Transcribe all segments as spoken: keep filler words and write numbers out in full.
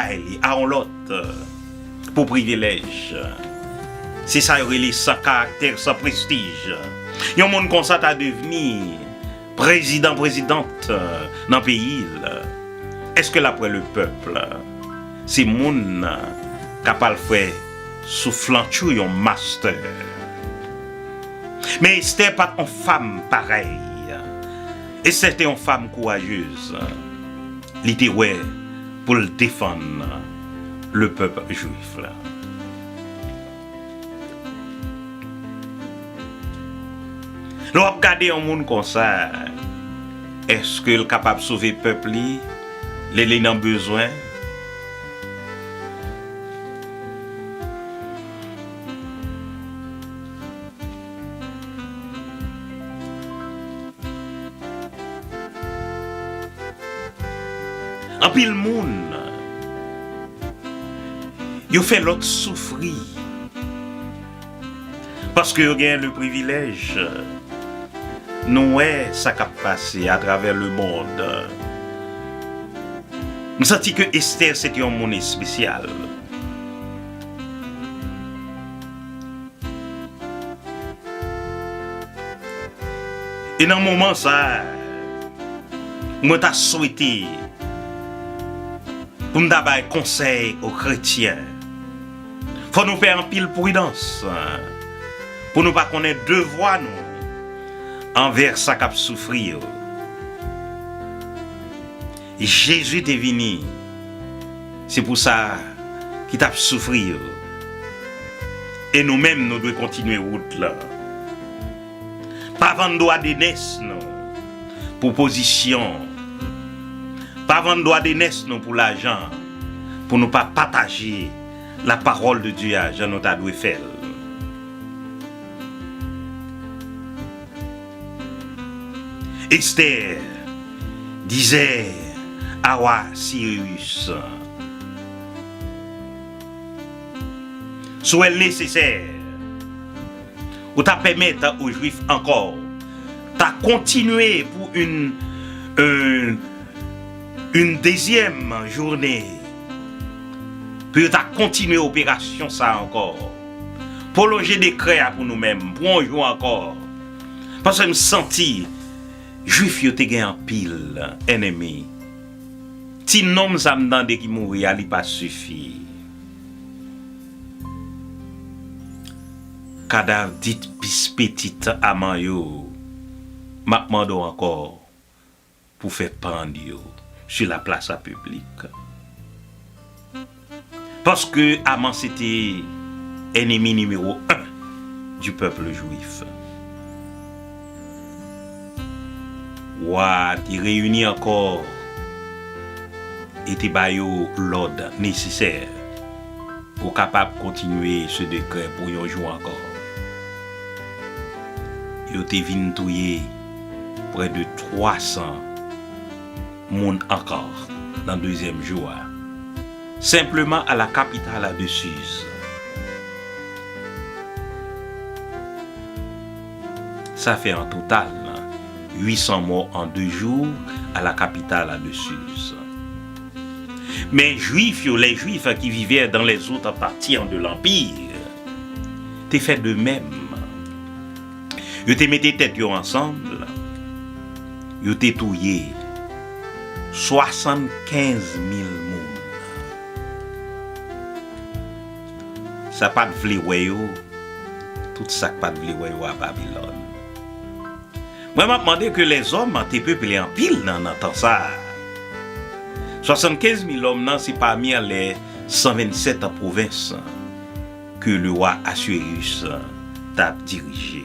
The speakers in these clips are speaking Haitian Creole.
bay li a yon lòt pou privilèj. Se sa yo rele san karaktè, san prestij. Yon moun konsa ta devni prezidan, prezidant nan peyi l. Èske l ap wè lepèp se moun k ap al fè souflantchou yon mastè? Men Estè pa t yon fanm parèy. Estè te yon fanm kourajez. Li te wè pou l defann lepèp jwif la. Lè w ap gade yon moun konsa, èske l kapab sove pèp li lè li nan bezwen? Anpil moun, yo fè lòt soufri paske yo gen le privilèj. Nou wè sa k ap pase atravè lemonn. M santi ke Estè se te yon moun espesyal. E nan moman sa a, mwen ta swete pou m ta bay konsèy o kretyen. Fò nou fè anpil pridans pou nou pa konnen devwa nou anvè sa k ap soufri yo. Jezi te vini, se pou sa ki t ap soufri yo. E nou menm, nou dwe kontinye wout la. Pa vann dwa de nès nou pou pozisyon. Pa vann dwa de nès nou pou lajan, pou nou pa pataje la parole de Dieu a jan nou ta dwe fè l. Esther disait à roi Cyrus, si w wè l nesesè, ou ta pèmèt o Jwif ankò ta kontinye pou une, euh, une deuxième journée, pou yo ta kontinye operasyon sa a ankò. Pwolonje dekrè a pou nou menm, pou yon jou ankò. Paske m santi Jwif yo te gen anpil ènmi. Ti nonm sa m tande ki mouri a, li pa sifi. Kadav dit pis pitit Aman yo, m ap mande w ankò pou fè pann yo sur la place publique. Paske Aman se te ènmi nimewo en du peuple juif. Wa a te reyini ankò e te ba yo lòd nesesè pou kapab kontinye se dekrè pou yon jou ankò. Yo te vin touye prè de twa san moun ankò nan dezyèm jou a, senpleman a la kapital a de Siz. Sa fè an total uit san mò an de jou a la kapital a de Siz. Men Jwif yo, les Juifs qui vivaient dans les autres parties de l'Empire, te fè de menm. Yo te mete tèt yo ansanm, yo te touye swasannkenz mil moun. Sa pa t vle wè yo, tout sa k pa t vle wè yo a Babilòn. Mwen, m ap mande ke lèzòm te peple anpil nan, nan tan sa a. Swasannkenz mil lòm nan, se pami lè san vennsèt pwovens ke le wa Asiriyis t ap dirije.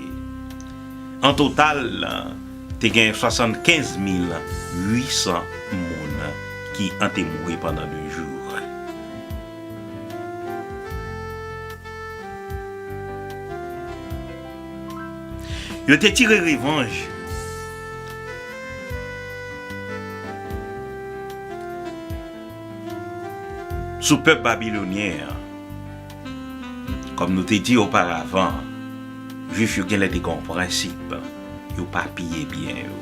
An total, te gen swasannkenz mil uit san moun ki an te mouri pandan de jou. Yo te tire revanj sou pèp babilonyen an. Kòm nou te di oparavan, Jwif yo genlè te gen yon prensip, yo pa piye byen yo.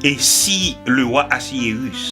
Et si le roi Assuérus